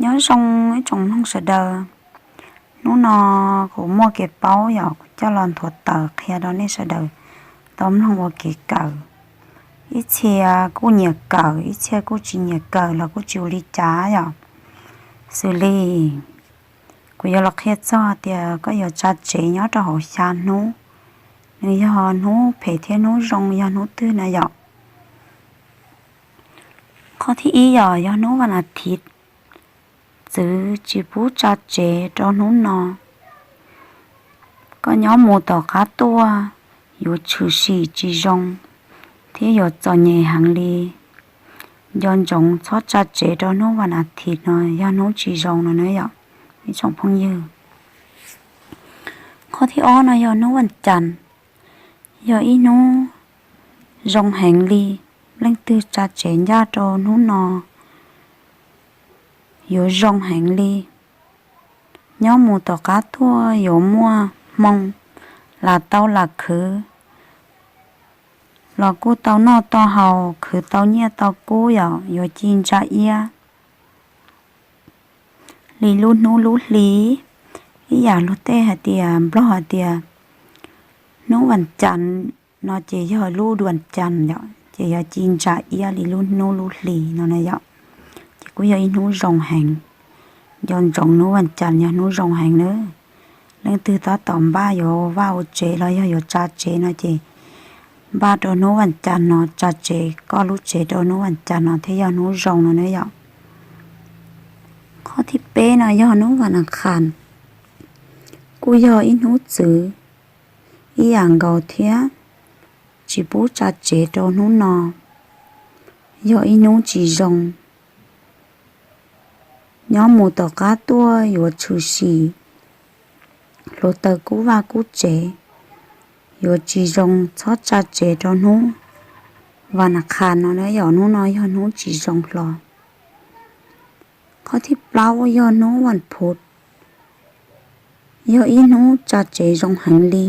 Nyob zoo ib tsoom mloog sawv daws. Hnub no kuv muaj kev paub yom, kuv coj los nthuav tawm qhia rau nej sawv daws tau mloog ua kev kawm. Ib txhia kuj nyiam kawm, ib txhia kuj tsis nyiam kawm los kuj tsis ua li cas yom. Xws li kuv yuav los qhia txog tias koj yuav tsa tsev nyob rau hauv xya hnub, nws yog hnub phem thiab hnub zoo yog hnub twg na yom. Qhov thib ib yog, yog hnub vas as thiv, txwv tsis pub tsa tsev rau hnub no. Koj nyob mus tom qab tuaj yuav tshwm sim tsis zoo thiab yuav txom nyem heev li. Nco ntsoov txhob tsa tsev rau hnub vas as thiv no, yog hnub tsis zoo no na yom, ib tsoom phooj ywg. Qhov thib ob no yog hnub vas cas, yog ib hnub zoo heev li. Leej twg tsa tsev ncaj rau hnub no yuav zoo heev li. Nyob mus tom qab tuaj yuav muaj hmoo, lam tau lam khwv los kuj tau noj tau haus, khwv tau nyiaj tau kub yom, yuav ci ntsa iab li lub hnub lub hli. Ib yam luag tej hais tias, Nplog hais tias hnub vas cas no ces yog lub dua cas yom, ces yuav ci ntsa iab li lub hnub lub hli no na yom. Ces kuj yog ib hnub zoo heev. Nco ntsoov hnub vas cas yog hnub zoo heev nawb. Leej twg tab tom npaj yuav vaj ua tsev los yog yuav tsa tsev no ces npaj rau hnub vas cas no, tsa tsev koj lub tsev rau hnub vas cas no thiaj yog hnub zoo no na yom. Qhov thib peb no yog hnub vas as khas, kuj yog ib hnub txwv ib yam nkaus thiab, tsis pub tsa tsev rau hnub no, yog ib hnub tsis zoo. Nyob mus tom qab tuaj yuav tshwm sim hluav taws kub vaj kub tsev, yuav tsis zoo, txhob tsa tsev rau hnub vas as khas no na yom, hnub no yog hnub tsis zoo hlo. Qhov thib plaub yog hnub vas phuv, yog ib hnub tsa tsev zoo heev li.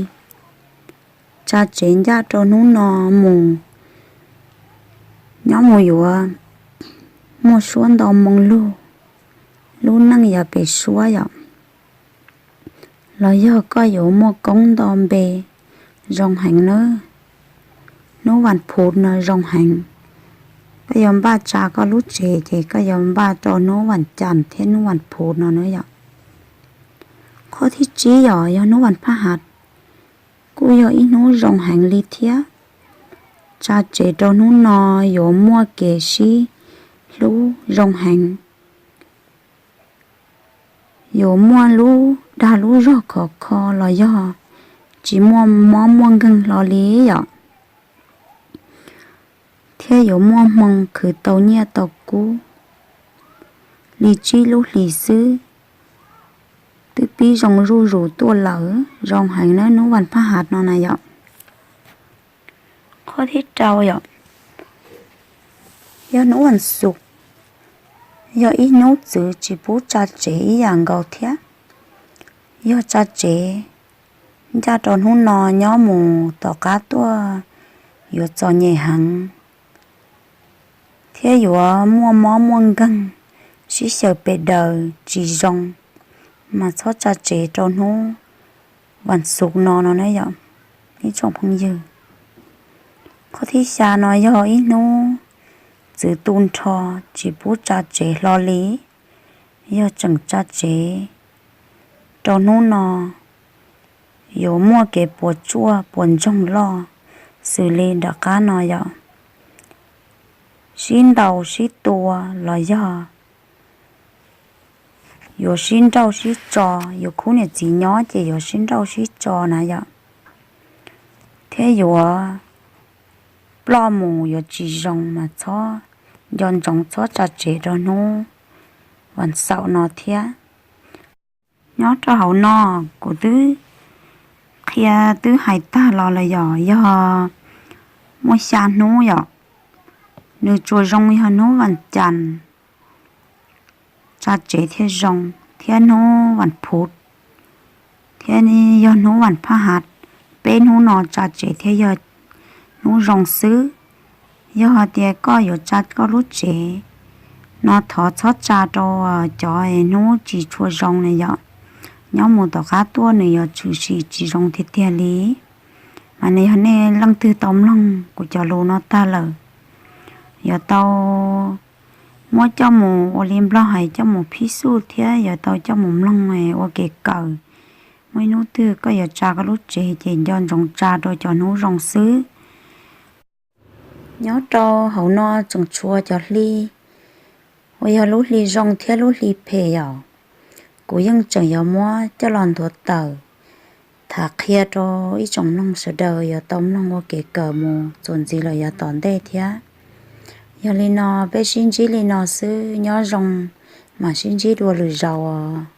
Tsa tsev ncaj rau hnub no mus, nyob mus yuav muaj suab nto moo lug, lub neej yav pem suab yom, los yog koj yuav muaj koob nto npe zoo heev nawb. Hnub vas phuv no zoo heev, koj yuav npaj tsa koj lub tsev ces koj yuav npaj rau hnub vas cas thiab hnub vas phuv no na yom. Qhov thib tsib yom, yog hnub vas phaj hav, kuj yog ib hnub zoo heev li thiab. Tsa tsev rau hnub no yuav muaj kev sib hlub zoo heev, yuav muaj lub dag lub zog khov kho los yog tsis muaj mob muaj nkeeg hlo li yom, thiab yuav muaj hmoo khwv tau nyiaj tau kub li tsib lub hlis xwb. Twb pib zoo zuj zus tuaj lawm, zoo heev nawb hnub vas phaj hav no na yom. Qhov thib rau yom, yog hnub vas xuv, yog ib hnub txwv tsis pub tsa tsev ib yam nkaus thiab. Yog tsa tsev ncaj rau hnub no nyob mus tom qab tuaj yuav txom nyem heev thiab yuav muaj mob muaj nkeeg, sib xyaw pes daws tsis zoo, mas txhob tsa tsev rau hnub vas xuv no no na yom, ib tsoom phooj ywg. Qhov thib xya no yog ib hnub txwv tu nrho, tsis pub tsa tsev hlo li. Yog tseem tsa tsev rau hnub no yuav muaj kev puas tsuaj puas ntsoog loj xws li nram qab no yom, sib ntaus sib tua los yog yuav sib nrauj sib tso, yuav khub niam txiv nyob ces yuav sib nrauj sib tso na yom, thiab yuav ploj mus yuav tsis zoo, mas txhob, nco ntsoov txhob tsa tsev rau hnub vas xaum no thiab. Nyob rau hauv no kuv twb qhia twb hais tag los lawm yom, yog muaj xya hnub yom, nws tsuas zoo yog hnub vas cas tsa tsev thiaj zoo, thiab hnub vas phuv, thiab yog hnub vas phaj hav, peb hnub no tsa tsev thiaj yog hnub zoo xwb. Yog hais tias koj yuav tsa koj lub tsev no thov txhob tsa rau cov hnub tsis tshua zoo na yom. Nyob mus tom qab tuaj nws yuav tshwm sim tsis zoo tiag tiag li. Mas nws yog nej leej twg tau mloog kuv cov lus no tag lawm, yuav tau muab coj mus ua li Nplog hais coj mus phib xuj thiab yuav tau coj mus mloog ua kev kawm. Muaj ib hnub twg koj yuav tsa koj lub tsev ces nco ntsoov tsa rau cov hnub zoo xwb. Nyob rau hauv no tseem tshuav cov hli uas yog lub hli zoo thiab lub hli phem yom. Kuv yeej tseem yuav muab coj los nthuav tawm tham qhia rau ib tsoom mloog sawv daws yuav tau mloog ua kev kawm mus txuas ntxiv los yav tom ntej thiab. Yog li no peb sib ntsib li no xwb, nyob zoo, mam sib ntsib dua lwm zaus os.